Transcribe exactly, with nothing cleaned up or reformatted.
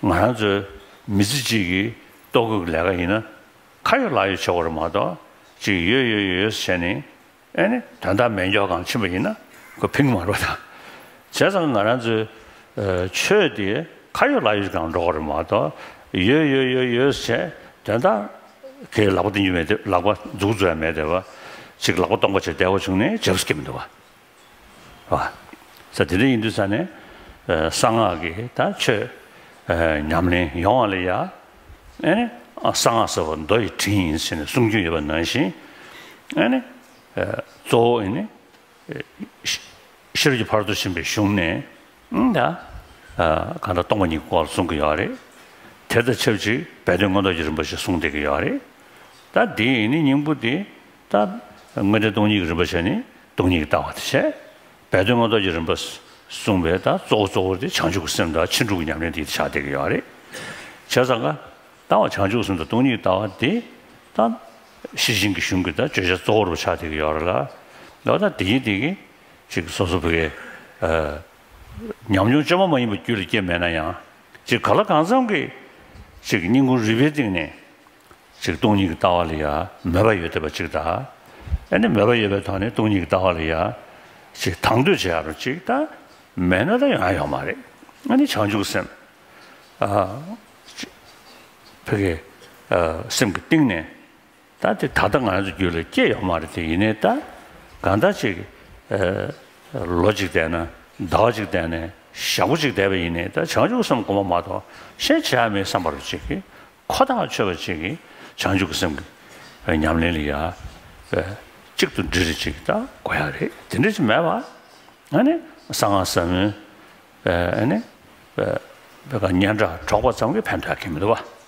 ང་རང་ཚོའི་མི་ཚེ་གཅིག་གི་ལྟོ་གོས་ཀྱི་ལས་ཀ་ཡིན་ན་ཁ་ཡོད་ལག་ཡོད་བྱེད་དགོས་རེད་མ་གཏོགས་ཅིག་ཡོད་ཡོད་ཡོད་ཡོད་བྱས་ནས། ཨེ་ནི་དོན་དག་མེད་མགྱོགས་གང་ཕྱིན་པ་ཡིན་ན་ཁོ་ཕན་གྱི་མ་རེད་པ། ད་བྱས་ཙང་ང་རང་ཚོའི་ཨ་ཆོས་དེ་ཁ་ཡོད་ལག་ཡོད་ཅིག་གང་འགྲོ་གི་རེད་མ་གཏོགས་ཡོད་ཡོད་ཡོད་ཡོད་བྱས་དོན་དག་གི་ལག་པ་བསྟན་རྒྱུ་མེད་དེ། ལག་པ་མཛུབ་བཙུགས་ཡ་མེད་དེ་བ། ཅིག་ལག་པ་སྟོང་པ་བྱས་བསྡད་པ་བྱུང་ནས་རྗེས་སུ་སྐྱེ་མི་འདུག་བ། བ། ས་དེ་འདྲ་ཡིན་དུས་ས་ནས་ཨ་གསང་སྔགས་ཀྱི་ད་ཆོས་ཨ་ཉམས་ལེན་ཡོང་བ་ལ་ཡ། ཨེ་ནི་ཨ་གསང་སྔགས་ཟེར་བ་མདོ་ཡི་དྲིན་ཡིན་ཟེར་ནས་གསུང་རྒྱུན་ཡོད་པ་ནང་བཞིན། ཨེ་ནི་ཨ་གཙོ་བོ་ཨེ་ནི་ཤེས་རབ་ཀྱི་ཕ་རོལ་ཏུ་ཕྱིན་པའི་གཞུང་ནས་ཨང་ད་ཨ་གང་ལྟར་སྟོང་པ་ཉིད་ཀྱི་སྐོར་ལ་གསུང་གི་ཡོད་རེད། དེ་དང་ཆབས་ཅིག་སྦས་དོན་མངོན་རྟོགས་ཀྱི་རིམ་པ་ཞིག་གསུང་བསྡད་ཀྱི་ཡོད་རེད། ད་འདི་ཡིན་ནི་སྙིང་པོ་འདི་ད་དངོས་འབྲེལ་སྟོང་ཉིད་ཀྱི་རིམ་པ་བྱས་ནས་སྟོང་ཉིད་ཀྱི་ལྟ་བ་དེ་བྱས། སྦས་དོན་མངོན་རྟོགས་ཀྱི་རིམ་པ་གསུངས་པའི་ད་གཙོ་བོ་གཙོ་བོ་དེ་བྱང་ཆུབ་ཀྱི་སེམས་དང་ཕྱིན་དྲུག་གི་ཉམས་ལེན་དེ་ཆགས་བསྡད་ཀྱི་ཡོད་རེད། བྱས་ཙང་ཀ་ད་བ་བྱང་ཆུབ་སེམས་དང་སྟོང་ཉིད་ལྟ་བ་དེ་ད་ཤེར་ཕྱིན་གྱི་གཞུང་གི་ད་བརྗོད་བྱ་གཙོ་བོ་རུ་ཆགས་བསྡད་ཀྱི་ཡོད་རེད་ལ། ད་ད་དེ་ཡིན་དེ་གི་ཅིག་སོ་སོ་བོད་ཀྱི་ཨ་ཉམས་མྱོང་བཅོས་མ་མ་ཡིན་པ་རྒྱུད་ལ་སྐྱེས་མེད་ན་ཡང་ཅིག་ག་ལ་གང་འཚམ་གྱི་ཅིག་སྙིང་ཁུང་རུས་པའི་གཏིང་ནས། ཅིག་སྟོང་ཉིད་ཀྱི་ལྟ་བ་ལ་ཡ་མོས་པ་ཡོད་བསྡད་པ་ཅིག་དང་། ཨ་ནི་མོས་པ་ཡོད་པའི་ཐོག་ནས་སྟོང་ཉིད་ཀྱི་ལྟ་བ་ལ་ཡ་ཅིག་དང་དོད་བྱེད་ཡ་རུ་ཅིག་ད་མེད་ན་ད་ཡོང་ཡ་ཡོད་མ་རེད། ཨ་ནི་བྱང་ཆུབ་སེམས་ཨ་ཅིག་ཕ་གི་ཨ་སེམས་ཀྱི་གཏིང་ནས་ད་དེ་ད་ལྟ་ང་རང་ཚོ་རྒྱུད་ལ་སྐྱེས་ཡོད་མ་རེད། དེ་ཡིན་ནའི་ད་གང་ལྟར་ཅིག་ཨ་ལོ་གཅིག་བསྡད་ན་ཟླ་བ་གཅིག་བསྡད་ནས་ཞག་པོ་གཅིག་བསྡད་པ་ཡིན་ནའི་ད་བྱང་ཆུབ་སེམས་སྒོམ་པ་མ་གཏོགས་གཞན་བྱེད་ཡ་མེད་བསམ་པ་རུ་ཅིག་གི་ཁོ་ཐག་ཆོད་པ་ཅིག་གིས་བྱང་ཆུབ་ཀྱི་སེམས་ཀྱི་ཉམས་ལེན་ལ་ཡ་གཅིག་ཏུ་འདྲིས་རེ་ཅིག་ད་དགོས་ཡ་རེད། དེ་འདྲ་ཅིག་མེད་པ། ཨ་ནི་གསང་སྔགས་ཟབ་མོའི་ཨ་ནི་བེ་ག་སྙན་གྲགས་སྒྲོག་པ་ཙམ་གྱིས་ཕན་ཐོགས་ཀྱི་མི་འདུག་བ།